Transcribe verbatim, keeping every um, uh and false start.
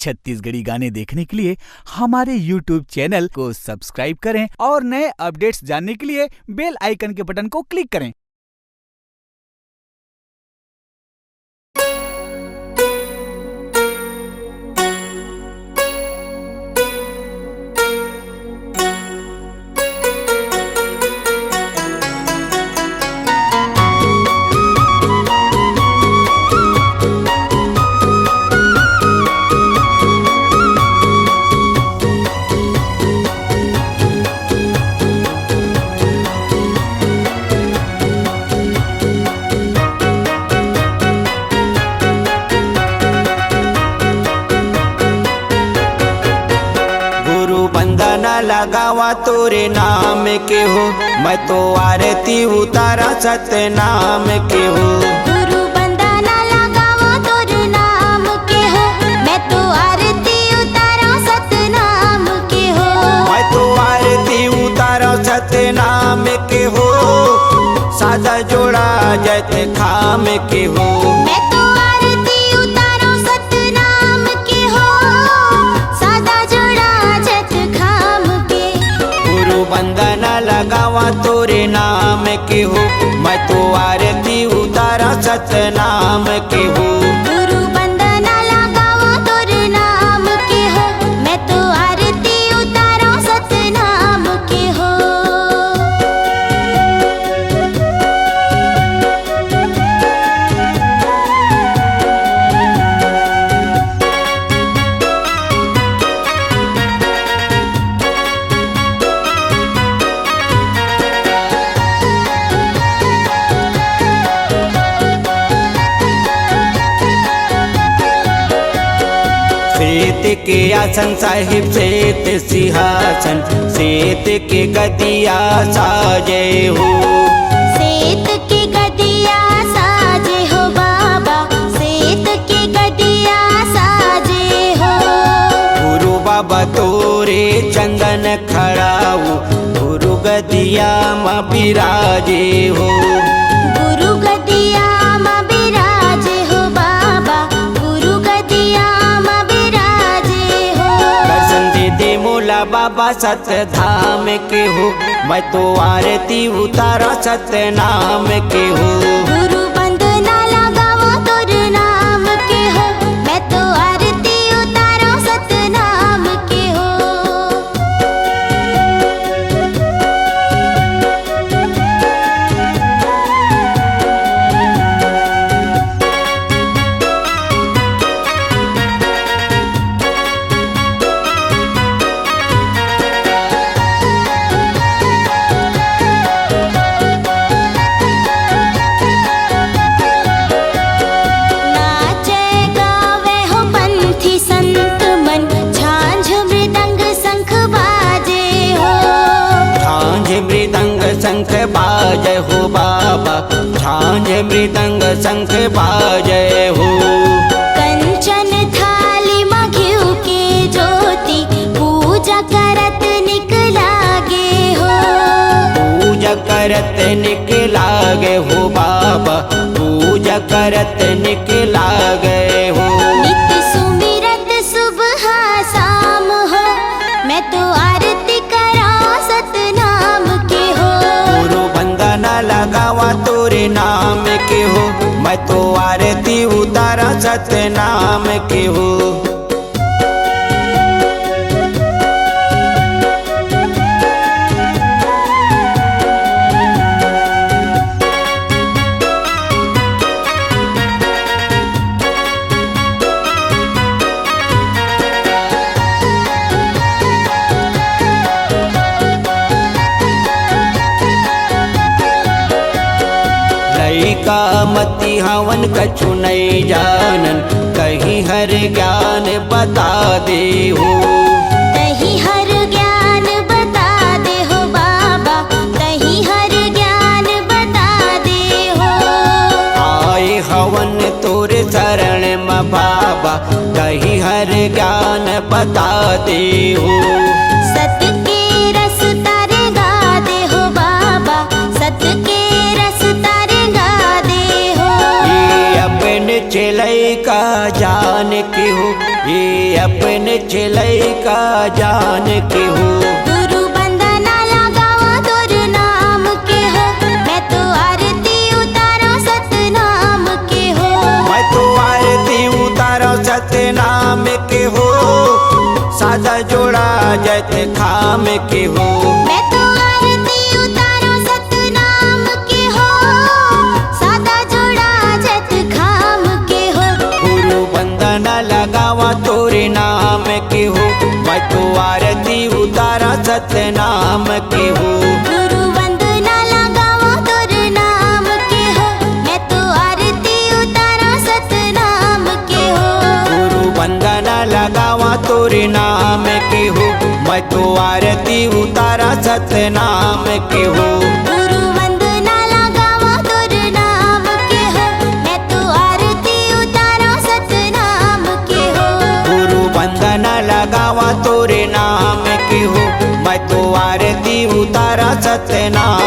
छत्तीसगढ़ी गाने देखने के लिए हमारे YouTube चैनल को सब्सक्राइब करें और नए अपडेट्स जानने के लिए बेल आइकन के बटन को क्लिक करें। गुरु बंदना लगावा तोरे नाम के हो, मैं तो आरती उतारा सतनाम के हो। गुरु बंदना लगावा तोरे नाम के हो, मैं तो आरती उतारा सतनाम के हो। मैं तो आरती उतारा सतनाम के हो, सादा जोड़ा जैत खाम के हो। मैं तो आरती उतारा सतनाम के हो, सादा जोड़ा जैत खाम के। गुरु बंदना लगावा तोरे नाम के हो, मैं तो आरती उतारा सतनाम के हो। गुरु बंदना लगावा तोरे नाम के हो, मैं तो आरती उतारा सतनाम के हो। श्वेत के आसन साहिब, श्वेत सिंहासन, श्वेत के गदिया साजे हो। श्वेत के गदिया साजे हो बाबा, श्वेत के गदिया साजे हो। गुरु बाबा तोरे चंदन खड़ाऊ, गुरु गदिया म बिराजे हो। गुरु गदिया म बिराजे हो बाबा, गुरु गदिया म बिराजे हो। दर्शन दे दे मोला बाबा सत धाम के हो, मैं तो आरती उतारा सतनाम के हो। गुरु बंदना लगावा तोरे नाम के हो, मैं तो आरती उतारा सतनाम के हो। नाचे गावे हो पंथी संत मन, झांझ मृदंग शंख बाजे हो। झांझ मृदंग शंख बाजे हो बाबा, झांझ मृदंग शंख बाजे हो। कंचन थाली म घिउ के ज्योति, पूजा करत निक लागे हो। पूजा करत निक लागे हो बाबा, पूजा करत निक लागे हो। नित सुमिरत सुबह शाम हो, मैं तो आरती करा सतनाम के हो। गुरु बंदना लगावा तोरे नाम के हो, मैं तो आरती उतारा सतनाम के हो। लइका मति हवन कछु नइ जानन, तहीं हर ज्ञान बता दे हो। तहीं हर ज्ञान बता दे हो बाबा, तहीं हर ज्ञान बता दे हो। आए हवन तोरे शरण म बाबा, तहीं हर ज्ञान बता दे हो। सत के रस तारे गा दे हो बाबा, सत के रस तारे गा दे हो। ये अपन चेलई का जान के हो, ये अपने चेलई का जान के हो। गुरु बंदना लगावा तोर नाम के हो, मैं तो आरती उतारा सतनाम के हो। मैं तो आरती उतारा सतनाम के हो, सादा जोड़ा जैत खाम के हो। मैं तो आरती उतारा सतनाम के हो, सादा जोड़ा जैत खाम के हो। गुरु बंदना लगावा तोरे नाम के हो, मैं तो आरती उतारा सतनाम के हो। गुरु वंदना लगावा तोर नाम के हो, मैं तो आरती उतारा सतनाम के हो। गुरु वंदना लगावा तोरे नाम के हो, मैं तो आरती उतारा सतनाम के हो। गुरु वंदना लगावा तोर नाम के हो, मैं तो आरती उतारा सतनाम के हो। गुरु वंदना लगावा तोरे नाम के हो, मैं तो आरती उतारा सतनाम